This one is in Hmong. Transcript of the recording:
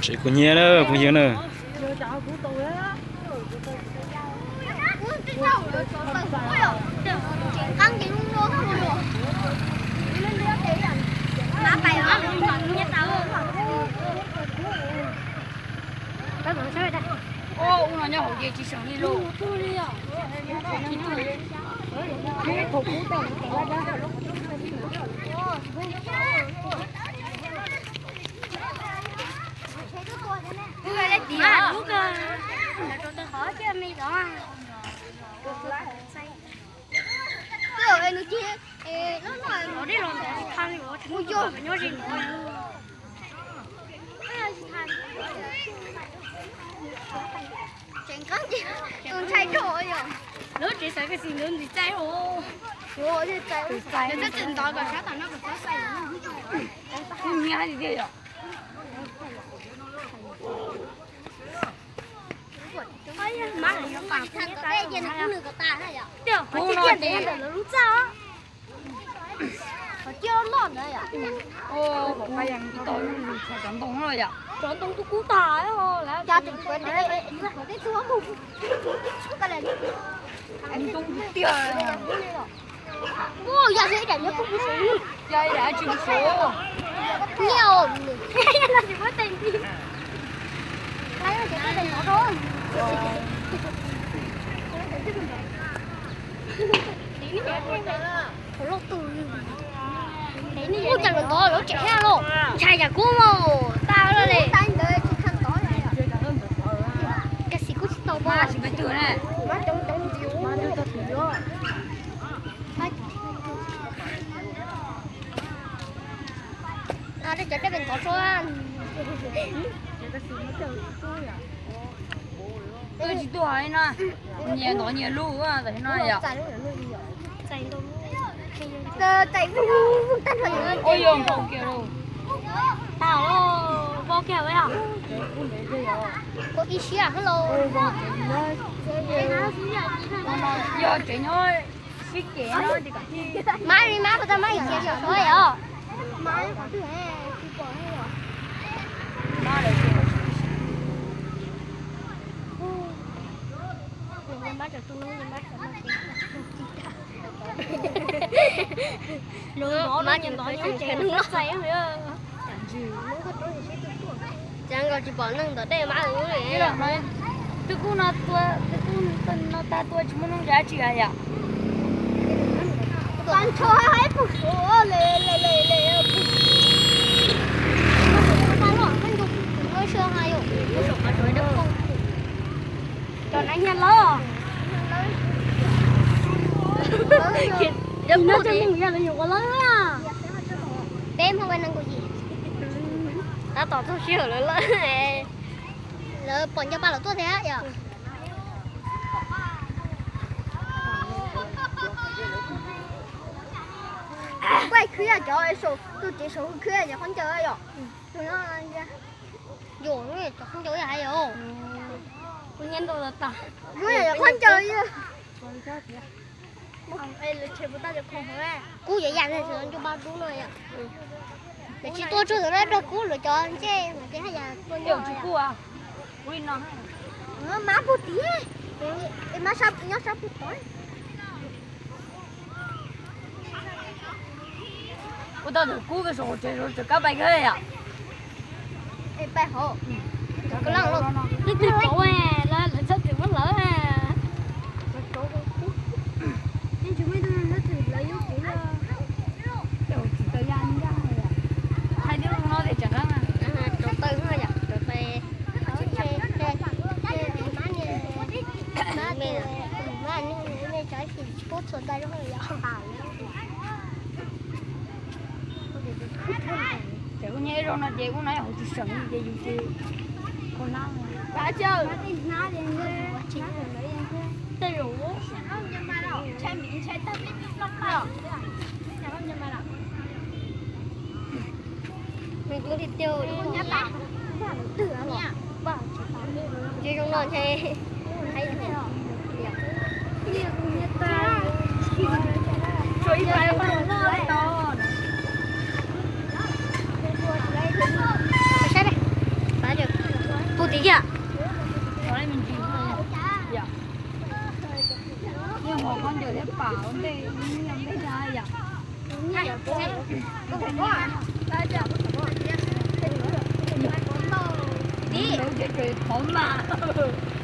Tsev kuv nyiam na phooj ywg na. Ua no nyob hauv ces tsis seem li lauj. Lub tsev xav koj xim ntawd ntxim txaij os. Lawv txawj tseem ntov kom sab tom no kom sab xaim. Kuv nyiam hais tias yom. Kuv no ces lub txaj os. Ua, kom pab yam tau cov ntoo no yom. Cov ntoo twb kub tag. Ntoo tiag. Yog ib daim nyob kuj kuv suav. Yog ib daim tsis kuv suav. Nyiaj os. Ub, cas lawv ntov lawv tseem haj los ntshai cas kub mas tag lawm li. Cas xim kub tsis tau mas. Cov dej ntov tso. Twb tsis tuaj no, nyias ntov nyias lub tam sim no yom. Ua yog npaum kiag lauj. Tag lauj, npaum kiag lauj. Ua ib siab hab lauj. Yog tsev nyob sib ceg no. Mab li mab puas tau mab ib ce saum suav os. Mab tseem tu nub, mab tseem nov nyias ntov nyias tsev nws txaij. Cas nkaus tsis pom neeg ntawm dej mab li. Twb kub no tua, twb kub no tag tua tsis muaj neeg dab tsi yom. Cov na nyiag lawv. Nyob cov neeg yog lawv yuav ua lawv. Peb Hmoob ua neeg kuj yim. Tab tom txog sij hawm lawv lawm. Lawv pom nco pab lawv tuaj thiab yom. Kuj khwb cov saum tus tsev saum khwb cov khaub ncaws yom. Yus cov khaub ncaws hais yom. Kuv nyiam ntau tas. Khaub ncaws. Kub yuav yam ncuj pab dub no yom. Lawv tsis tua tsuag ntawd na, kub lawv cov ntsej mas ces haj yam tua nyob. Mab puag tid, mab nyob sab puag tod. Ua tau tus kub saum tsev saum kab pais kawg yom. Leej twg cov lawv txhob txwm muab lawv. Hais tias no ces tseem qeeb. Rauv taws yom, rauv taws. Ces kuv nyob ib zaug no ces ub no yog hauv tsis seem li ces yus ces kho nab. Tej zaum ntshai mi ntshai tag pib pib ploj ploj. Nws kuj tiag tiag. Ces zoo no ntshe. Yam, yeej hov khaub ncaws thiab pam ua ntej, yam, lub tsev tseem thov mas.